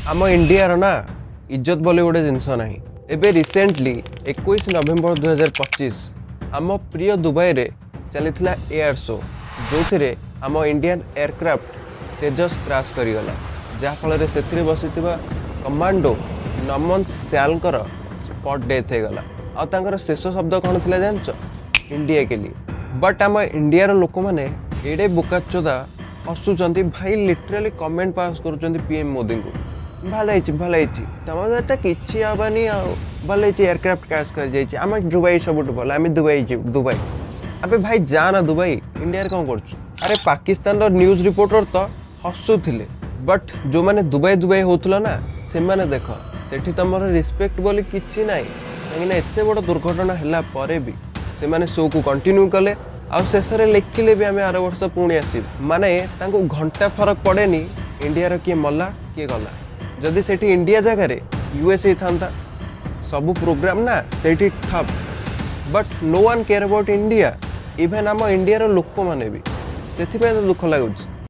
ଆମ ଇଣ୍ଡିଆର ନା ଇଜ୍ଜତ ବୋଲି ଗୋଟେ ଜିନିଷ ନାହିଁ। ଏବେ ରିସେଣ୍ଟଲି 21 ନଭେମ୍ବର 2025 ଆମ ପ୍ରିୟ ଦୁବାଇରେ ଚାଲିଥିଲା ଏୟାର ଶୋ, ଯେଉଁଥିରେ ଆମ ଇଣ୍ଡିଆନ୍ ଏୟାରକ୍ରାଫ୍ଟ ତେଜସ୍ କ୍ରାସ୍ କରିଗଲା, ଯାହାଫଳରେ ସେଥିରେ ବସିଥିବା କମାଣ୍ଡୋ ନମନ ସ୍ୟାଲଙ୍କର ସ୍ପଟ୍ ଡେଥ୍ ହେଇଗଲା। ଆଉ ତାଙ୍କର ଶେଷ ଶବ୍ଦ କ'ଣ ଥିଲା ଜାଣିଛ? "ଇଣ୍ଡିଆ के लिए"। ବଟ୍ ଆମ ଇଣ୍ଡିଆର ଲୋକମାନେ ଏଡ଼େ ବୋକାଚୋଦା, ହସୁଛନ୍ତି ଭାଇ, ଲିଟରାଲି କମେଣ୍ଟ ପାସ୍ କରୁଛନ୍ତି ପିଏମ୍ ମୋଦିଙ୍କୁ, "ଭଲ ହେଇଛି, ଭଲ ହେଇଛି, ତମ ଦ୍ୱାରା ତ କିଛି ହେବନି, ଆଉ ଭଲ ହେଇଛି, ଏୟାରକ୍ରାଫ୍ଟ କ୍ରାସ୍ କରିଯାଇଛି, ଆମ ଦୁବାଇ ସବୁଠୁ ଭଲ, ଆମେ ଦୁବାଇ ଯିବୁ ଦୁବାଇ"। ଆବେ ଭାଇ, ଯା ନା ଦୁବାଇ, ଇଣ୍ଡିଆରେ କ'ଣ କରୁଛୁ? ଆରେ, ପାକିସ୍ତାନର ନ୍ୟୁଜ୍ ରିପୋର୍ଟର ତ ହସୁଥିଲେ, ବଟ୍ ଯେଉଁମାନେ ଦୁବାଇ ଦୁବାଇ ହେଉଥିଲ ନା, ସେମାନେ ଦେଖ, ସେଠି ତମର ରେସ୍ପେକ୍ଟ ବୋଲି କିଛି ନାହିଁ। କାହିଁକିନା ଏତେ ବଡ଼ ଦୁର୍ଘଟଣା ହେଲା ପରେ ବି ସେମାନେ ଶୋକୁ କଣ୍ଟିନ୍ୟୁ କଲେ ଆଉ ଶେଷରେ ଲେଖିଲେ ବି, "ଆମେ ଆର ବର୍ଷ ପୁଣି ଆସିବୁ"। ମାନେ ତାଙ୍କୁ ଘଣ୍ଟା ଫରକ ପଡ଼େନି ଇଣ୍ଡିଆର କିଏ ମଲା କିଏ ଗଲା। ଯଦି ସେଠି ଇଣ୍ଡିଆ ଜାଗାରେ ୟୁଏସ୍ ହେଇଥାନ୍ତା, ସବୁ ପ୍ରୋଗ୍ରାମ ନା ସେଇଠି ଠପ୍। But no one care about India, even ଆମ ଇଣ୍ଡିଆର ଲୋକମାନେ ବି। ସେଥିପାଇଁ ତ ଦୁଃଖ ଲାଗୁଛି।